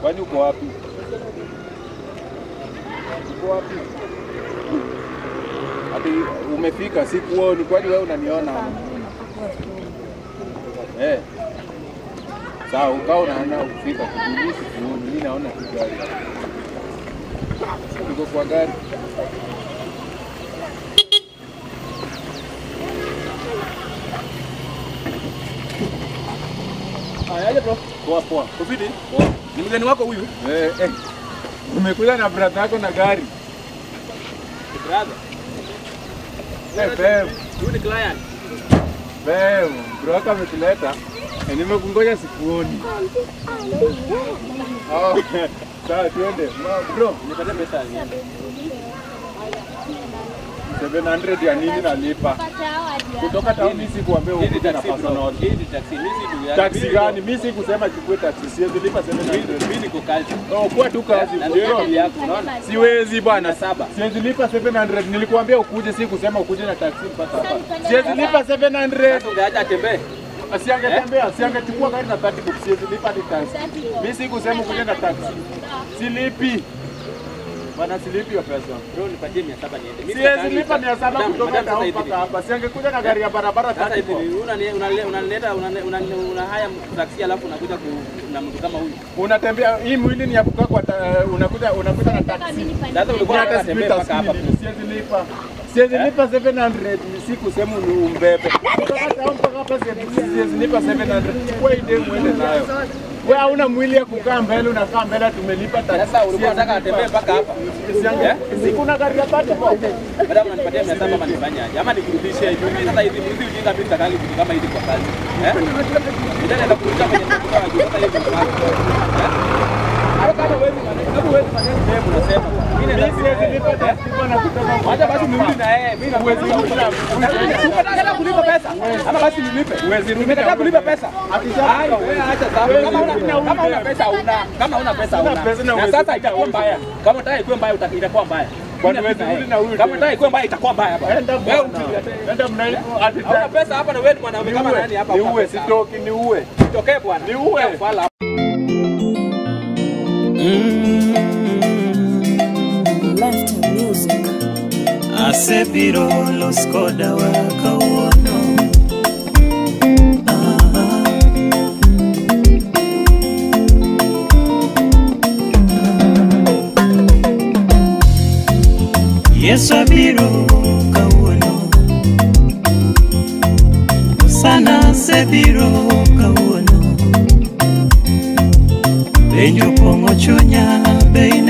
Kwani uko wapi? Uko wapi? Ati umefika sikuoni, kwani wewe unaniona? Eh. Sawa, ukao unaona ukifika mimi sikuoni, mimi naona tu gari. Niko kwa gari. Aje bro. Poa poa. Kufiti? Poa. Ni mgeni wako huyu? Eh. Umekuja na brother yako na gari. Brother. Eh, babe. Huyu ni client. Babe, bro yako ametuleta. Nimekungoja sikuoni. Oh, sawa tuende. Bro, nipatie pesa niende. 700 ya nini nalipa? Kutoka town sikuambia ukuje na personal. Hii ni taxi, mimi si ndugu yako. Taxi gani? Mimi sikusema chukue taxi. Siwezi lipa 700. Mimi niko kazi. Oh, kwa tu kazi. Ndio yako, unaona? Siwezi bwana. Saba. Siwezi lipa 700. Nilikuambia ukuje, sikusema ukuje na taxi mpaka hapa. Siwezi lipa 700. Sasa ungeacha atembee. Asiangetembea, asiangechukua gari na 30 bob. Siwezi lipa taxi. Mimi sikusema ukuje na taxi. Silipi. Bwana silipi hiyo pesa. Bro, nipatie 700 niende. Mimi siwezi lipa 700 kutoka town mpaka hapa. Siangekuja na gari ya barabara. Sasa hivi unaleta una haya taxi alafu unakuja na mtu kama huyu. Unatembea hii mwili ni ya kukaa kwa unakuja na taxi. Sasa ulikuwa unatembea mpaka hapa. Siwezi lipa. Siwezi lipa 700, sikusema umbebe. Kutoka town mpaka hapa siwezi lipa 700. Chukua ile muende nayo. Wewe hauna mwili ya kukaa mbele, unakaa mbele tumelipa taxi. Sasa ulikuwa unataka atembee mpaka hapa. Sikuna gari ya tatu kwa. Madam unanipatia 700 ama nifanye aje? Ama nikurudishe hivi. Mimi sasa hivi mimi ujinga mimi sitakangi kitu kama hivi kwa kazi. Eh? Nitaenda kurudisha kwenye mkoa wa juu sasa hivi. Hapo kama wewe kama wewe unasema unasema. Mimi siwezi lipa taxi bwana kutoka. Acha basi nirudi na yeye. Mimi huwezi rudi. Unataka kulipa pesa? Ama basi nilipe. Huwezi rudi. Unataka kulipa pesa? Wewe acha sasa. Kama una pesa una. Kama una pesa una. Na sasa itakuwa mbaya. Kama unataka ikuwe mbaya itakuwa mbaya. Bwana huwezi rudi na huyu. Kama unataka ikuwe mbaya itakuwa mbaya hapa. Enda wewe enda mnaipo ati hauna pesa hapa na wewe ni mwanaume kama nani hapa? Niuwe sitoki, niuwe. Sitokee bwana. Niuwe. Left music. Asebiro los koda wakawuono. Yesu abiro kawuono. Sana asebiro kawuono. Penjo pong'o chunya be